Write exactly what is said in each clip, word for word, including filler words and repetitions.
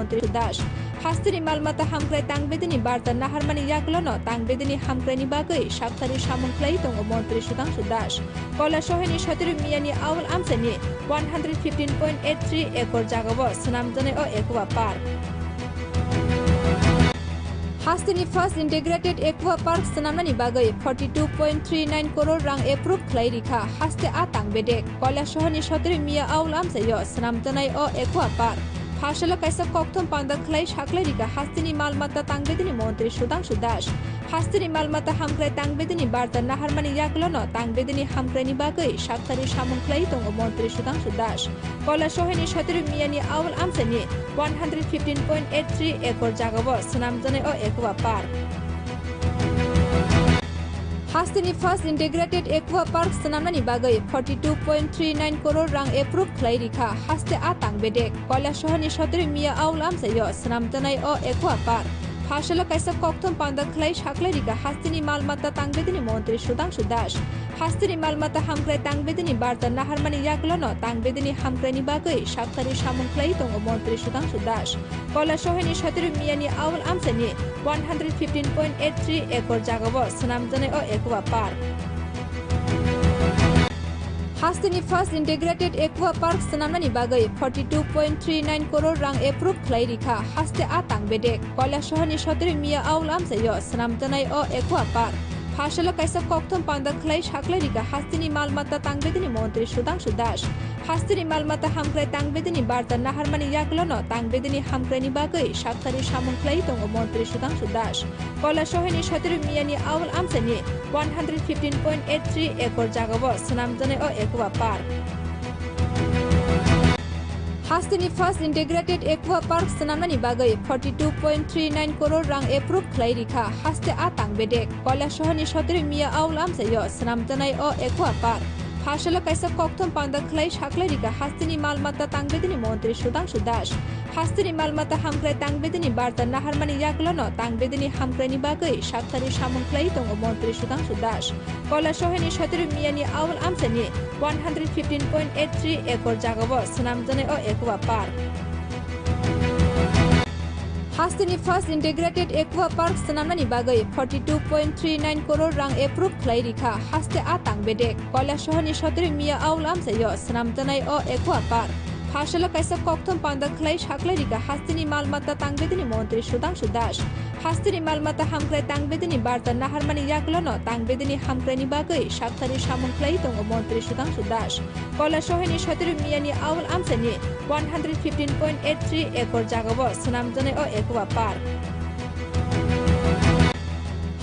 Montri Das. Hasteni malmata hamkrai tangbedini barta naharmani yagulono tangbedini hamkraini bagwi sakthari samung khlai tongo Montri Sudhangshu Das. Koilasohini Sotirik Miyani Aul amchaini one hundred fifteen point eight three ekor jagao swnamjaknai o Aqua Park. Hasteni first integrated Aqua Park swnamnani bagwi forty two point three nine crore rang approve khlai rikha. Haste a tang bedek. Koilasohini Sotirik Miya Aul amchaio swnamjaknai o Aqua Park. Pharsalo kaisa kokthum panda khlai saklai rikha hasteni malmata tangbedini Montri Sudhangshu Das. Hasteni malmata hamkrai tangbedini barta naharmani yagulono tangbedini hamkraini bagwi sakthari samung khlai tongo Montri Sudhangshu Das. Koilasohini Sotirik Miyani Aul amchaini one hundred fifteen point eight three ekor jagao swnamjaknai o Aqua Park. Hasteni first integrated Aqua Park swnamnani bagwi forty two point three nine crore rang approve khlai rikha. Haste a tang bedek. Koilasohini Sotirik Miya Aul amchaio swnamjaknai o Aqua Park. Pharsalo kaisa kokthum panda khlai saklai rikha hasteni malmata tangbedini Montri Sudhangshu Das. Hasteni malmata hamkrai tangbedini barta naharmani yagulono tangbedini hamkraini bagwi sakthari samung khlai tongo Montri Sudhangshu Das. Koilasohini Sotirik Miyani Aul amchaini one hundred fifteen point eight three ekor jagao swnamjaknai o Aqua Park. Hasteni first integrated Aqua Park swnamnani bagwi forty two point three nine crore rang approve khlai rikha. Haste a tang bedek. Koilasohini Sotirik Miya Aul amchaio swnamjaknai o Aqua Park. Pharsalo kaisa kokthum panda khlai saklai rikha hasteni malmata tangbedini Montri Sudhangshu Das. Hasteni malmata hamkrai tangbedini barta naharmani yagulono tangbedini hamkraini bagwi sakthari samung khlai tongo Montri Sudhangshu Das. Koilasohini Sotirik Miyani Aul amchaini one hundred fifteen point eight three ekor jagao swnamjaknai o Aqua Park. Hasteni first integrated Aqua Park swnamnani bagwi forty two point three nine crore rang approve khlai rikha. Haste a tang bedek. Koilasohini Sotirik Miya Aul amchaio swnamjaknai o Aqua Park. Pharsalo kaisa kokthum panda khlai saklai rikha hasteni malmata tangbedini Montri Sudhangshu Das. Hasteni malmata hamkrai tangbedini barta naharmani yagulono tangbedini hamkraini bagwi sakthari samung khlai tongo Montri Sudhangshu Das. Koilasohini Sotirik Miyani Aul amchaini one hundred fifteen point eight three ekor jagao swnamjaknai o Aqua Park. Hasteni first integrated Aqua Park swnamnani bagwi forty two point three nine crore rang approve khlai rikha. Haste a tang bedek. Koilasohini Sotirik Miya Aul amchaio swnamjaknai o Aqua Park. Pharsalo kaisa kokthum panda khlai saklai rikha hasteni malmata tangbedini Montri Sudhangshu Das. Hasteni malmata hamkrai tangbedini barta naharmani yagulono tangbedini hamkraini bagwi sakthari samung khlai tongo Montri Sudhangshu Das. Koilasohini Sotirik Miyani Aul amchaini one hundred fifteen point eight three ekor jagao swnamjaknai o Aqua Park.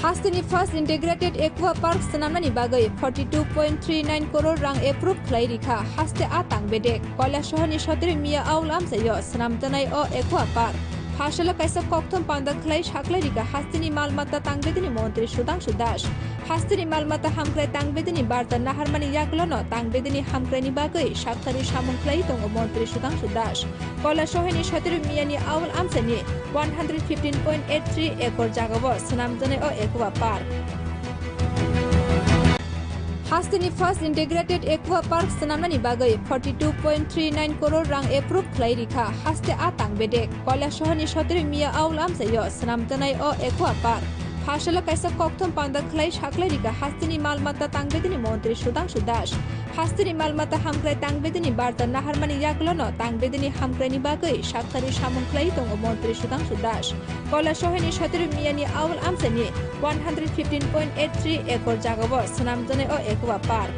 Hasteni first integrated Aqua Park swnamnani bagwi forty two point three nine crore rang approve khlai rikha. Haste a tang bedek. Koilasohini Sotirik Miya Aul amchaio swnamjaknai o Aqua Park. Pharsalo kaisa kokthum panda khlai saklai rikha hasteni malmata tangbedini Montri Sudhangshu Das. Hasteni malmata hamkrai tangbedini barta naharmani yagulono tangbedini hamkraini bagwi sakthari samung khlai tongo Montri Sudhangshu Das. Koilasohini Sotirik Miyani Aul amchaini one hundred fifteen point eight three ekor jagao swnamjaknai o Aqua Park. Hasteni first integrated Aqua Park swnamnani bagwi forty two point three nine crore rang approve khlai rikha. Haste a tang bedek. Koilasohini Sotirik Miya Aul amchaio swnamjaknai o Aqua Park. Pharsalo kaisa kokthum panda khlai saklai rikha hasteni malmata tangbedini Montri Sudhangshu Das. Hasteni malmata hamkrai tangbedini barta naharmani yagulono tangbedini hamkraini bagwi sakthari samung khlai tongo Montri Sudhangshu Das. Koilasohini Sotirik Miyani Aul amchaini one hundred fifteen point eight three ekor jagao swnamjaknai o Aqua Park.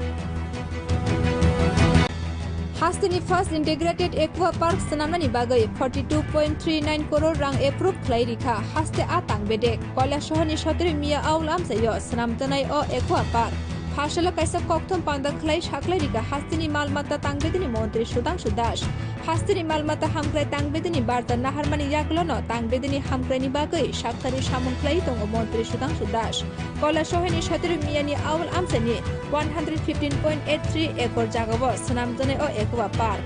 Hasteni first integrated Aqua Park swnamnani bagwi forty two point three nine crore rang approve khlai rikha. Haste a tang bedek. Koilasohini Sotirik Miya Aul amchaio swnamjaknai o Aqua Park. Pharsalo kaisa kokthum panda khlai saklai rikha hasteni malmata tangbedini Montri Sudhangshu Das. Hasteni malmata hamkrai tangbedini barta naharmani yagulono tangbedini hamkraini bagwi sakthari samung khlai tongo Montri Sudhangshu Das. Koilasohini Sotirik Miyani Aul amchaini one hundred fifteen point eight three ekor jagao swnamjaknai o Aqua Park.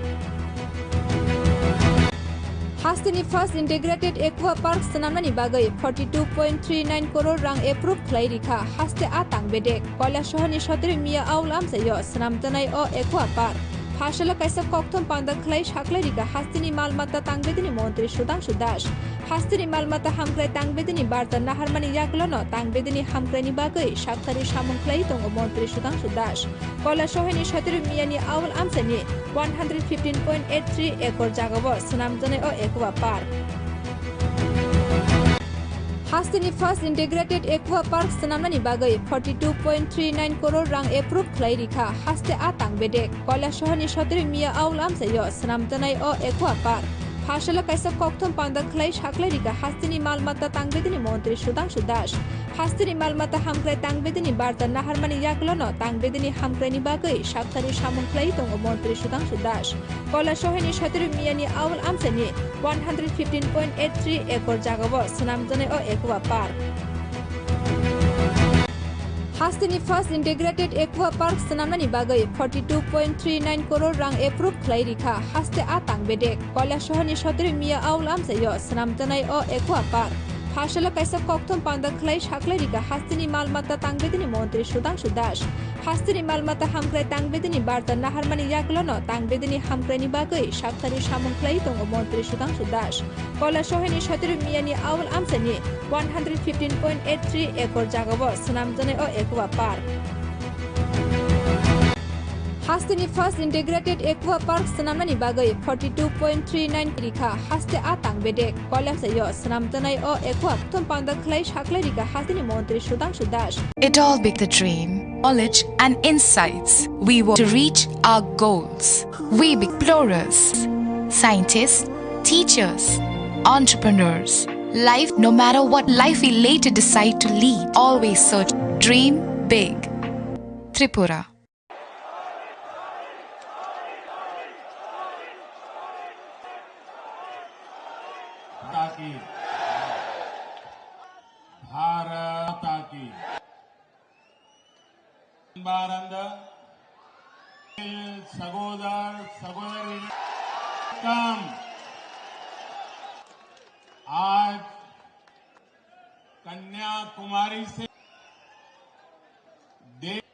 Hasteni first integrated Aqua Park swnamnani bagwi forty two point three nine crore rang approve khlai rikha. Haste a tang bedek. Koilasohini Sotirik Miya Aul amchaio swnamjaknai o Aqua Park. Phasalo kaisa kokthum panda khlai saklai rikha hasteni mal mata tangbedini montri Sudhangshu Das. Hasteni mal mata hamkrai tangbedini barta naharmani yagulono tangbedini hamkraini bagwi sakthari samung khlai tongo montri Sudhangshu Das. Koilasohini Sotiru Miyani aul amchaini one hundred fifteen point eight three ekor jagao swnamjaknai o Aqua Park. Hasteni first integrated Aqua Park swnamnani bagwi forty two point three nine crore rang approve khlai rikha haste a tangbedek. Koilasohorni Sotiru Miya aul amchaio swnamjaknai o Aqua Park. Phasalo kaisa kokthum panda khlai saklai rikha hasteni mal mata tangbedini montri Sudhangshu Das. Hasteni mal mata hamkrai tangbedini barta naharmani yagulono tangbedini hamkraini bagwi sakthari samung khlai tongo montri Sudhangshu Das. Koilasohini Sotiru Miyani aul amchaini one hundred fifteen point eight three ekor jagao swnamjaknai o Aqua Park. Hasteni first integrated Aqua Park swnamnani bagwi forty two point three nine crore rang approve khlai rikha haste a tangbedek. Koilasohorni Sotiru Miya aul amchaio swnamjaknai o Aqua Park. Phasalo kaisa kokthum panda khlai saklai rikha hasteni mal mata tangbedini montri Sudhangshu Das. Hasteni mal mata hamkrai tangbedini barta naharmani yagulono tangbedini hamkraini bagwi sakthari samung khlai tongo montri Sudhangshu Das. Koilasohini Sotiru Miyani aul amchaini one hundred fifteen point eight three ekor jagao swnamjaknai o Aqua Park. Hasteni first integrated Aqua Park swnamnani bagwi forty two point three nine rikha haste a tangbedek. Koilasohorni swnamjaknai o Aqua thum panda khlai saklai rikha hasteni montri Sudhangshu Das. It all began with a dream, knowledge and insights. We want to reach our goals. We be explorers, scientists, teachers, entrepreneurs. Life, no matter what life we later decide to lead, always search, dream big. Tripura. माता की, भारत माता की। बारंद सगोदर सगोदरी कम आज कन्याकुमारी से दे-,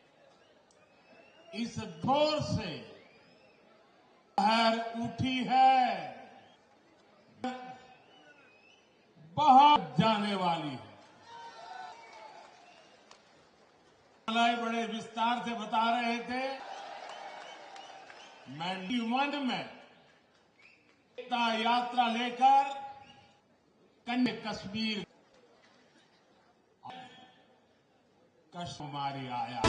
इस दौर से लहर उठी है, बहुत जाने वाली है। बड़े विस्तार से बता रहे थे, मैं जीवन में एकता यात्रा लेकर कन्या कश्मीर कश्मीरी आया।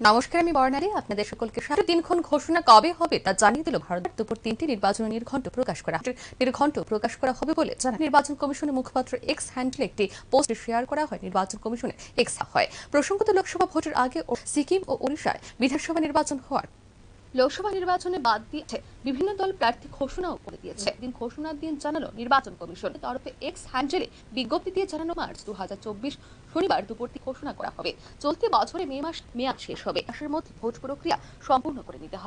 নমস্কার, আমি বর্ণালী। আপনাদের সকলকে স্বাগত। দিনক্ষণ ঘোষণা কবে হবে তা জানিয়ে দিল ভারত। দুপুর তিনটে নির্বাচন নির্ঘণ্ট প্রকাশ করা, নির্ঘণ্ট প্রকাশ করা হবে বলে জানান নির্বাচন কমিশনের মুখপাত্র। এক্স হ্যান্ডেলে একটি পোস্ট শেয়ার করা হয় নির্বাচন কমিশনের এক্স হয়। প্রসঙ্গত, লোকসভা ভোটের আগে ও সিকিম ও ওড়িশায় বিধানসভা নির্বাচন হওয়ার লোকসভা নির্বাচনে বাদ দিয়ে বিভিন্ন দল প্রার্থী ঘোষণাও করে দিয়েছে। দিন ঘোষণার দিন জানালো নির্বাচন কমিশন তরফে এক্স হ্যান্ডেলে বিজ্ঞপ্তি দিয়ে জানানো মার্চ দু হাজার চব্বিশ শনিবার দুপুর তিন ঘোষণা করা হবে। চলতি বছরে মে মাস মেয়াদ শেষ হবে, মাসের মধ্যে ভোট প্রক্রিয়া সম্পূর্ণ করে নিতে হবে।